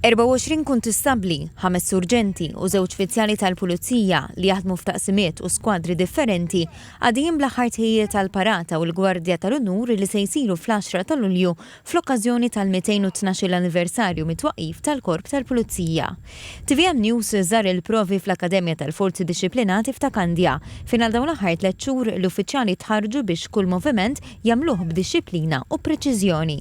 24 kuntistabbli, ħames surġenti u żewġ fizzjali tal-Pulizija li jaħdmu f'taqsimiet u skwadri differenti għaddejjin bl-aħħar tħejjijiet għall-parata u l-Gwardja tal-Unur li se jsiru fl-għaxra ta' Lulju fl-okkażjoni tal-212-il anniversarju mit-twaqqif tal-Korp tal-Pulizija. Tvm News żar il-provi fl-Akkademja tal-Forzi Dixxiplinati f'Ta' Kandja, fejn għal dawn l-aħħar tlett xhur l-uffiċjali tħarrġu biex kull moviment jagħmluh b'dixxiplina u preċiżjoni.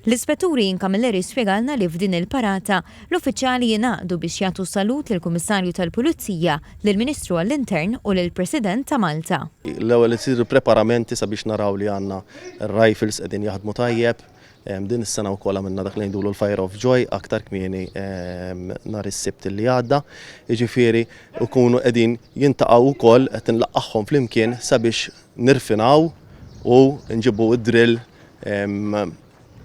L-Ispettur Ian Camilleri spjegalna li f'din il-parata, l-uffiċjali jingħaqdu biex jagħtu salut lill-Kummissarju tal-Pulizija, lill-Ministru għall-Intern u lill-President ta' Malta. L-ewwel isiru preparamenti sabiex naraw li għandna r-rifles qegħdin jaħdmu tajjeb, Din is-sena wkoll għamilna dak li ngħidulu l-Fire of Joy aktar kmieni nhar is-Sibt li għadda. Jiġifieri jkunu qegħdin jintaqgħu wkoll qed inlaqqagħhom flimkien sabiex nirfinaw u nġibu d-drill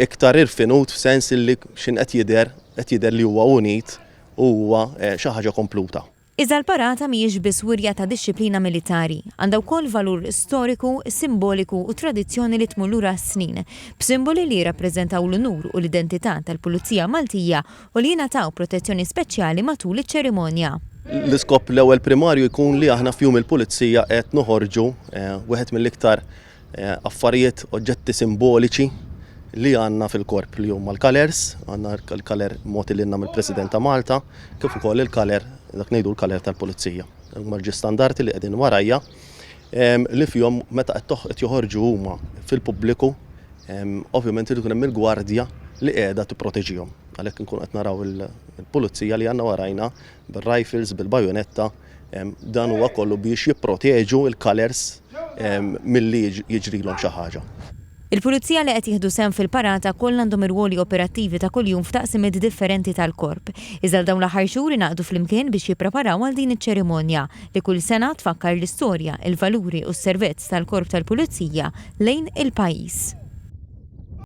iktar irfinut f'sens li x'in qed jidher qed jidher li huwa unit u huwa xi ħaġa kompluta. Iżda l-parata mhijiex biss wirja ta' dixxiplina militari, għandha wkoll valur storiku, simboliku u tradizzjoni li tmur lura s-snin, b'simboli li jirrappreżentaw l-unur u l-identità tal-Pulizija Maltija u li jingħataw protezzjoni speċjali matul iċ-ċerimonja. L-iskop l-ewwel primarju jkun li aħna f'Jum il-Pulizija qed noħorġu wieħed mill-iktar affarijiet, oġġetti simboliċi li għandna fil-korp li huma l-colours, għandna l-colour mogħti lilna mill-President ta' Malta, kif ukoll il-colour, dak ngħidu l-colour tal-Pulizija. Huma l-ġie standarti li qegħdin warajja li fihom meta qed joħorġu huma fil-pubbliku, ovvjament irid ikun hemm il-gwardja li qiegħda tipproteġihom. Għalhekk inkunu qed naraw il-pulizija li għandna warajna bil-rifles, bil-bajonetta, Dan huwa kollu biex jipproteġu l-colours milli jiġrilhom xi ħaġa. Il-Pulizija li qed jieħdu sehem fil-parata kollha għandhom irwoli operattivi ta' kuljum f'taqsimiet differenti tal-Korp. Iżda għal dawn l-aħħar xhur ingħaqdu flimkien biex jippreparaw għal din iċ-ċerimonja li kull sena tfakkar l-istorja, il-valuri u s-servizz tal-Korp tal-Pulizija lejn il-pajjiż.